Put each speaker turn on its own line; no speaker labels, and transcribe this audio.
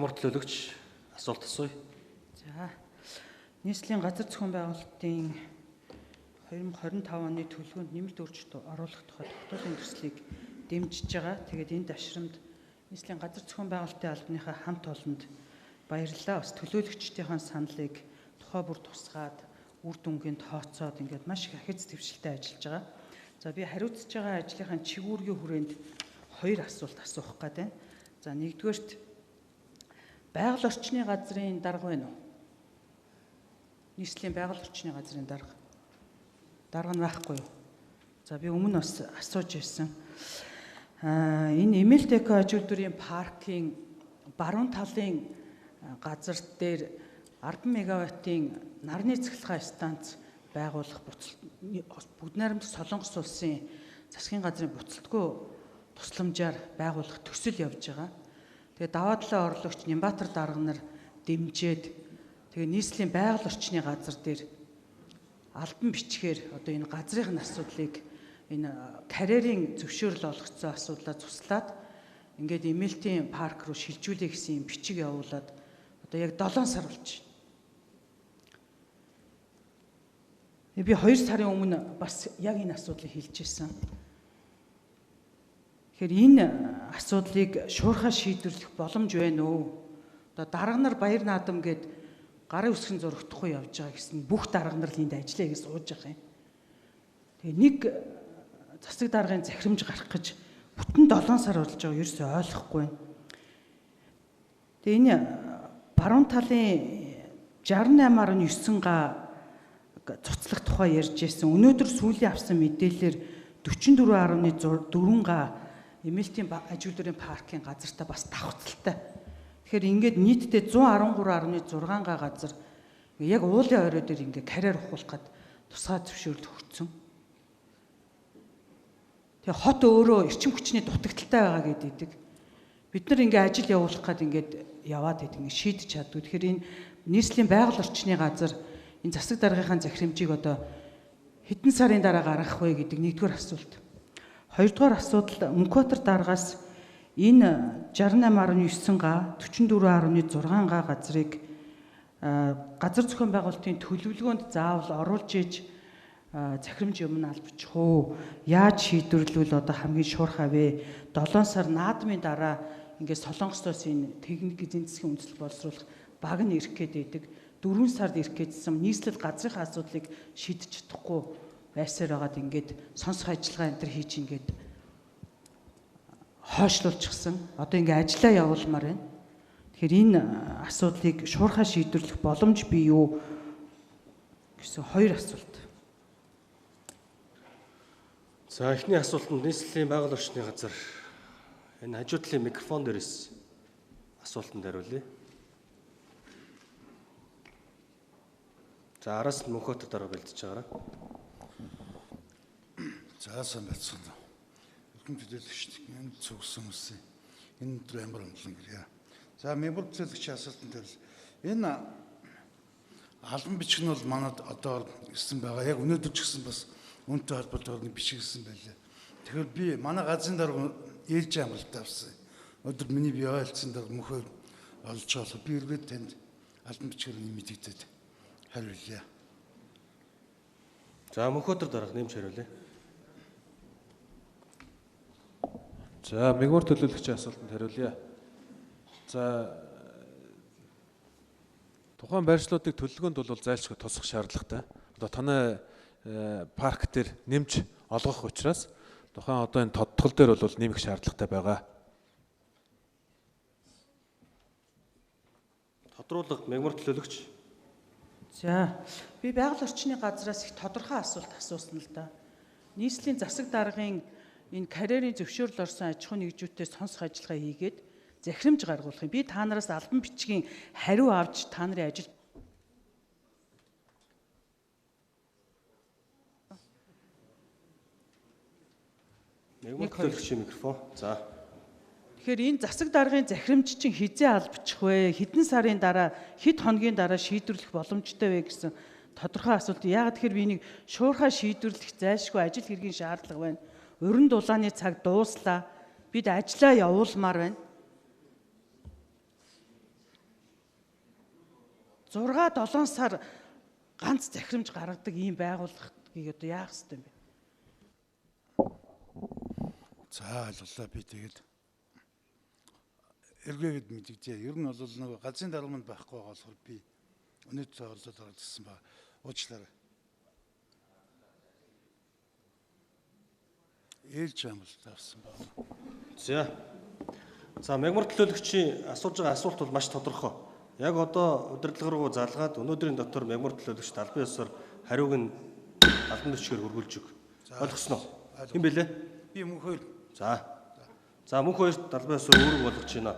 Мягмар төлөөлөгч асуулт асууя.
За. Нийслэлийн газар зохион байгуулалтын 2025 оны төлөвлөгөөнд нэмэлт өөрчлөлт оруулах тухай тогтоолын төслийг дэмжиж байгаа. Тэгээд энэ дашрамд нийслэлийн газар зохион байгуулалтын албаныхаа хамт олонд баярлалаа. Бас төлөөлөгчдийнхээ саналыг тухай бүр тусгаад үр дүнгийн тооцоод ингээд маш их ахиц дэвшилтэй ажиллаж байгаа. За би хариуцж байгаа ажлынхаа чигүүргийн хүрээнд хоёр асуулт асуух гээд байна. За нэгдүгээрт байгаль орчны газрын дарга байна уу? Нийслэлийн байгаль орчны газрын дарга. Дарга нь байхгүй юу? За би өмнө бас асууж ирсэн. Энэ Эмэлтэко аж үйлдвэрийн паркийн баруун талын газар дээр 10 мегаваттын нарны цахилгаан станц байгуулах бүгд найрамдах Солонгос улсын засгийн газрын буцалтгүй тусламжаар байгуулах төсөл явж байгаа. Тэгээ даваа талын орлогч Нямбатар дарга нар дэмжиж тэгээ нийслэлийн байгаль орчны газар дээр албан бичгээр одоо энэ газрын асуудлыг энэ карьерийн зөвшөөрөл олгоцсон асуудлаа цуслаад ингээд Эмэлтийн парк руу шилжүүлэе гэсэн юм бичиг явуулаад одоо яг 7 сар болж байна. Би 2 сарын өмнө бас яг энэ асуудлыг хэлж ирсэн. Тэгэхээр энэ асуудлыг шуурхай шийдвэрлэх боломж байна уу? Одоо дарга нар баяр наадам гээд гарын үсгэн зурагдахгүй явж байгаа гэсэн бүх дарга нар л энд ажиллая гэж сууж байгаа юм. Тэгээ нэг засаг даргын захирамж гарах гэж бүтэн 7 сар болж байгаа ерөөсөй ойлгохгүй байна. Тэгээ энэ баруун талын 68.9 га цуцлах тухай ярьж байсан. Өнөөдөр сүүлийн авсан мэдээлэлээр 44.4 га Эмэлтийн аж үйлдвэрийн паркийн газартаа бас давхцалтай. Тэгэхээр ингээд нийтдээ 113.6 га газар яг уулын орой дээр ингээд карьер ухуулах гээд тусгай зөвшөөрөл өгсөн. Тэгээ хот өөрөө эрчим хүчний дутагдaltaй байгаа гэдэг. Бид нар ингээд ажил явуулах гээд ингээд яваад байдаг, ингээд шийдэж чаддгүй. Тэгэхээр энэ нийслэлийн байгаль орчны газар энэ засаг даргынхаа захирамжийг одоо хэдэн сарын дараа гаргах вэ гэдэг нэгдүгээр асуулт. Хоёрдугаар асуудал Мөнхбаатар даргаас энэ 68.9 га 44.6 га газрыг газар зохион байгуулалтын төлөвлөгөөнд заавал оруулж иж захирамж юм нь албачих уу? Яаж шийдвэрлвэл одоо хамгийн шуурхай вэ? 7 сар наадмын дараа ингээд Солонгосоос энэ техник эзэн засгийн үндэслэл боловсруулах баг нь ирэх гээд байдаг. 4 сард ирэх гэдсэн нийслэл газрынхаа асуудлыг шийдэж чадахгүй байсаар байгаад ингээд сонсох ажиллагаа энэ төр хийж ингээд хойшлуулчихсан. Одоо ингээд ажиллаа явуулмаар байна. Тэгэхээр энэ асуудлыг шуурхай шийдвэрлэх боломж бий юу гэсэн хоёр асуулт.
За эхний асуултанд нийслэлийн байгаль орчны газар энэ хажуу талын микрофон дээрээс асуултанд хариулъя. За араас нь Мөнхбаатар дарга бэлдэж байгаарай.
За сайн байцгаана уу. Эрхэм төлөөлөгчд энэ цугсан хүмүүсийн энэ өдөр амар амгалан гэрье. За мягмар төлөөлөгчийн асуултанд хариулъя. Энэ албан бичиг нь бол манад одоо ирсэн байгаа. Яг өнөөдөр ч гэсэн бас үнэтэй холбоотойгоор нэг бичиг ирсэн байлаа. Тэгэхээр би манай газрын дарга ээлжийн амралтаа авсан. Өнөөдөр миний бие ойлцсон дарга мөхөө олж байгаа. Би эргээд танд албан бичгээр нэмэгдээд хариулъя.
За Мөнхбаатар дарга нэмж хариулъя.
За мягмар төлөөлөгчийн асуултанд хариулъя. За тухайн байршлуудыг төлөвлөгөөнд бол зайлшгүй тусах шаардлагатай. Одоо танай парк дээр нэмж олгох учраас тухайн одоо энэ тодтгол дээр бол нэмэх шаардлагатай байгаа.
Тодруулга мягмар төлөөлөгч.
За би байгаль орчны газраас их тодорхой асуулт асуусан л да. Нийслэлийн засаг даргын энэ карьерийн зөвшөөрөл орсон аж ахуйн нэгжүүдтэй сонсох ажиллагаа хийгээд захирамж гаргуулах юм. Би та нараас албан бичгийн хариу авч та нарын ажил
Мягмар төлөөлөгчийн микрофон. За.
Тэгэхээр энэ засаг даргын захирамж чинь хизээ албачих вэ? Хэдэн сарын дараа, хэд хоногийн дараа шийдвэрлэх боломжтой вэ гэсэн тодорхой асуулт. Яагаад тэгэхээр би энийг шуурхай шийдвэрлэх зайлшгүй ажил хэргийн шаардлага байна. Уран дулааны цаг дууслаа. Бид ажлаа явуулмаар байна. 6 7 сар ганц захирамж гаргадаг ийм байгууллагыг одоо яах ёстой юм бэ?
За ойлголоо, би тэгээд эргээгээд мэдэгдээ. Ер нь бол нөгөө газрын дарамт байхгүй байгаа болохоор би өнөөдөр оролцоод оролцсон ба уучлаарай. Ээлж амлалт авсан байна.
За. За мягмар төлөөлөгчийн асууж байгаа асуулт бол маш тодорхой. Яг одоо удирдлага руу залгаад өнөөдрийн дотор мягмар төлөөлөгчд албан ёсоор хариуг нь албан бичгээр хөргүүлж өг. Ойлгосноо? Хэн бэлээ?
Би мөнх хоёр.
За. За мөнх хоёрт албан ёсоор үүрэг болгож байна.